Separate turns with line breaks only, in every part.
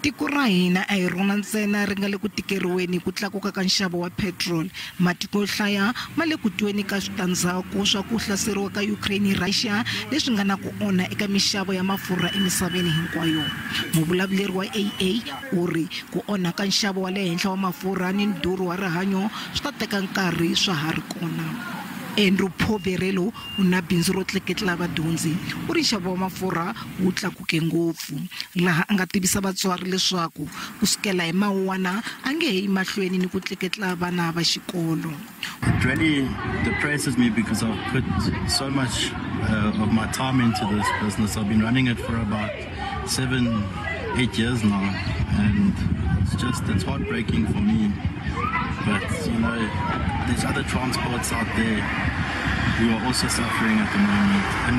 Tiko ra hina a hi rona ntsena ri nga le ku tikeriweni hi ku tlakuka ka nxavo wa petiroli. Matiko yo hlaya ma le ku tweni ka switandzhaku swa ku hlaseriwa ka Ukraine hi Russia leswi nga na ku onha eka mixavo ya mafurha emisaveni hinkwayo. Muvulavuleri wa AA u ri ku onha ka nxavo wa le henhla wa mafurha ni ndhurho wa rihanyo swi ta teka nkarhi swa ha ri kona. Andrew Poverello u na bindzu ro tleketla vadyondzi. U ri nxavo wa mafurha wu tlakuke ngopfu, laha a nga tivisa vatswari leswaku ku sukela hi Mawuwana a nge he yi mahlweni ni ku tleketla vana va xikolo.
It really depresses me because I've put so much of my time into this business. I've been running it for about 7, 8 years now, and it's heartbreaking for me. But there's other transports out there who are also suffering at the moment, and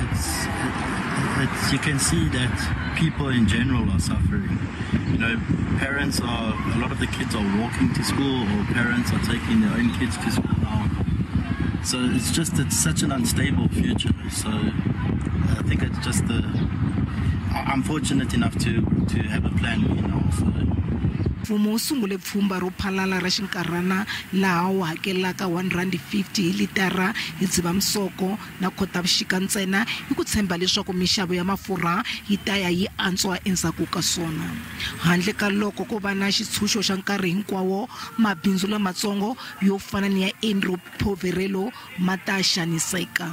it's you can see that people in general are suffering. Parents are a lot of the kids are walking to school, or parents are taking their own kids to school now. So it's such an unstable future. So I think it's just the I'm fortunate enough to have a plan B now. So
Mfumo wu sungule pfhumba ro phalala ra xinkarhana laha wu hakelaka R1.50 hi litara hi Dzivamisoko na Khotavuxika ntsena, hi ku tshemba leswaku mixavo ya mafurha yi ta ya yi antswa endzhaku ka swona. Handle ka loko ko va na xitshunxo xa nkarhi hinkwawo, mabindzu lamatsongo yo fana ni ya Andrew Poverello ma ta xaniseka.